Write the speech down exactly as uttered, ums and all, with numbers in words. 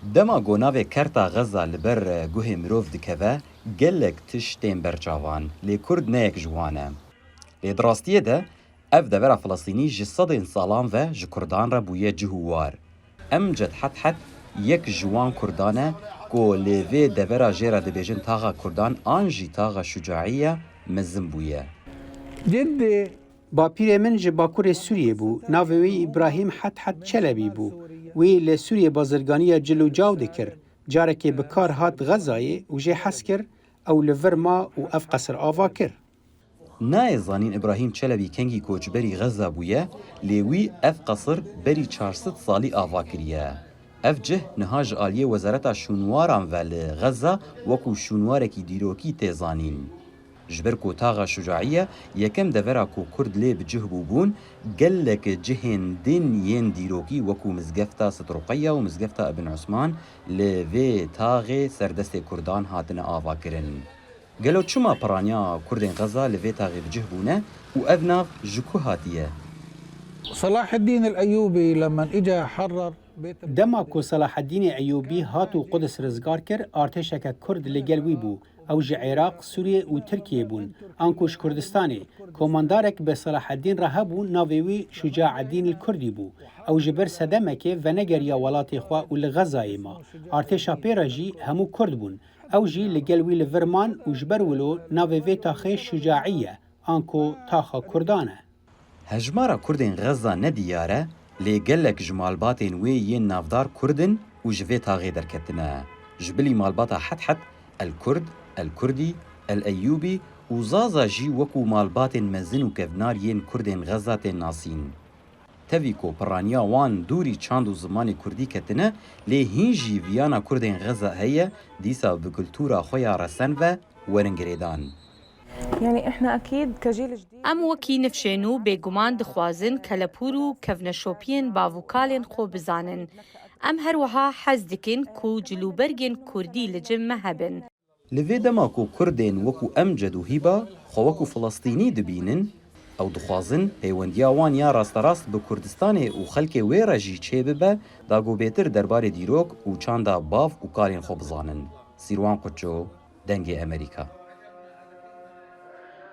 Dema ku navê Kerta Xeza li ber guhê mirov dikeve, gelek tişt tên ber çavan, lê Kurd ne yek ji wan e. Lê di rastiyê de, ev devera Filistînî ji sedên salan ve ji Kurdan re bûye cih û war. Emced Hethet yek ji wan Kurdan e ku li vê devera jê re dibêjin taxa Kurdan an jî taxa Şucaî ye, mezin bûye. Bapîrê min ji Bakurê Sûriyê bû. Navê wî Îbrahîm Hethet Çelebî bû. Wî li Sûriyê bazirganiya cil û caw dikir. Carekê bi kar hat Xezayê û jê hez kir, ew li vir ma û ev qesir ava kir. Nayê zanîn Îbrahîm Çelebî kengî koçberî Xeza bûye, lê wî ev qesir berî çar sed salî ava kiriye. Ev cih niha ji aliyê Wezareta Şûnwaran ve li Xeza wekû şûnwarekî dîrokî tê zanîn. Ji ber ku taxa Şucaî ye, yekem devera ku Kurd lê bi cih bûbûn, gelek cihên din yên dîrokî wekû Mizgefta Sit Ruqeya û Mizgefta Ibn Usman li vê taxê ser destê Kurdan hatine avakirin. Gelo çima piraniya Kurdên Xeza li vê taxê bi cih bûne û ev nav ji ku hatiye? صلاح الدين الأيوبي لما إجا حرر بيت Dema ku Selaheddînê Eyûbî hat û Qudis rizgar kir, artêşeke Kurd li gel wî bû. Ew ji Iraq, Sûriyê û Tirkiyê bûn. Anku ji Kurdistanê, komandarek bi Selaheddîn re hebû, navê wî Şucaeddîn el Kurdî bû. Ew ji ber sedemekê venegeriya welatê xwe û li Xezayê ma. Artêşa pê re jî hemû Kurd bûn. Ew jî li gel wî li vir man û ji ber wilo navê vê taxê Şucaî ye, anku taxa Kurdan e. Hejmara Kurdên Xeza ne diyar e, lê gelek ji malbatên wê yên navdar Kurd in û ji vê taxê derketine. Ji bilî malbata Hethet, El Kurd, El Kurdî, El Eyûbî û Zaza jî wekû malbatên mezin û kevnar yên Kurdên Xeza tên nasîn. Tevî ku piraniya wan dûrî çand û zimanê Kurdî ketine, lê hîn jî viyana Kurdên Xeza heye, dîsa bi kultura xwe ya resen ve werin girêdan. يعني احنا اكيد كجيل جديد Em wekî nifşên û bêguman dixwazin kelepûr û kevneşopiyên bav û kalên xwe bizanin. Em her wiha hez dikin ku cilûbergên kurdî li cem me hebin. Li vê dema ku Kurdên wekû Emced û Hîba xwe wekû Filistînî dibînin, ew dixwazin pêwendiya wan ya rasterast bi Kurdistanê û xelkê wê re jî çêbibe, da ku bêtir derbarê dîrok û çanda bav û kalên xwe bizanin. Sîrwan Quço, Dengê Emerîka.